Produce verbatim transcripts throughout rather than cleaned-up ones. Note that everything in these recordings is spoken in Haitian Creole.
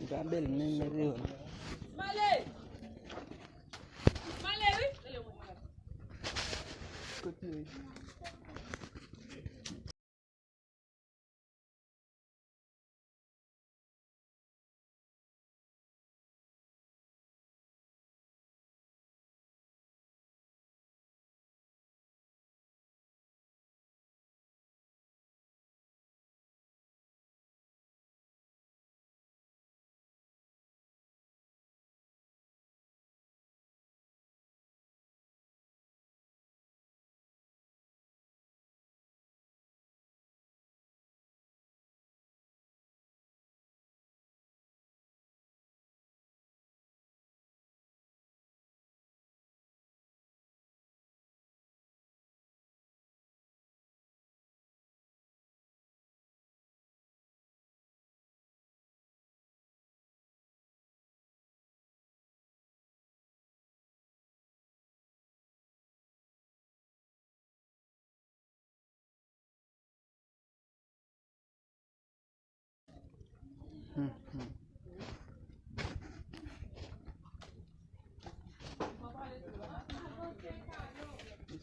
Pa bèl menm, men se yon. Male! Male, wi! Kote yo ye?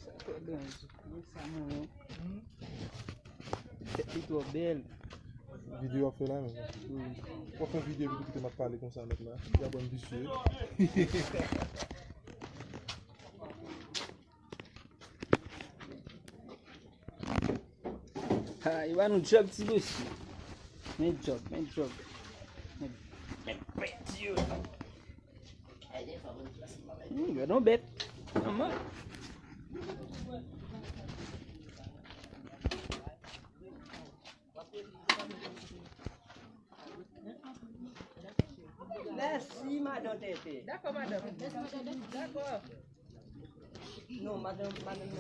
Sa twò danze. Sa mwen. Tèt li twò bèl. Videyo w ap fè la menm? Wi. W ap fè videyo epi tou kite m ap pale konsa mèt la. Y ap ban m visye. Ha, yo ba nou djòb ti mesye. Men djòb, men djòb. Men, men bèt yo. Hmm, gade yon bèt. Manman. Mèsi, madan Tètè. Dakò, madanm. Dakò. Non, madanm, madanm.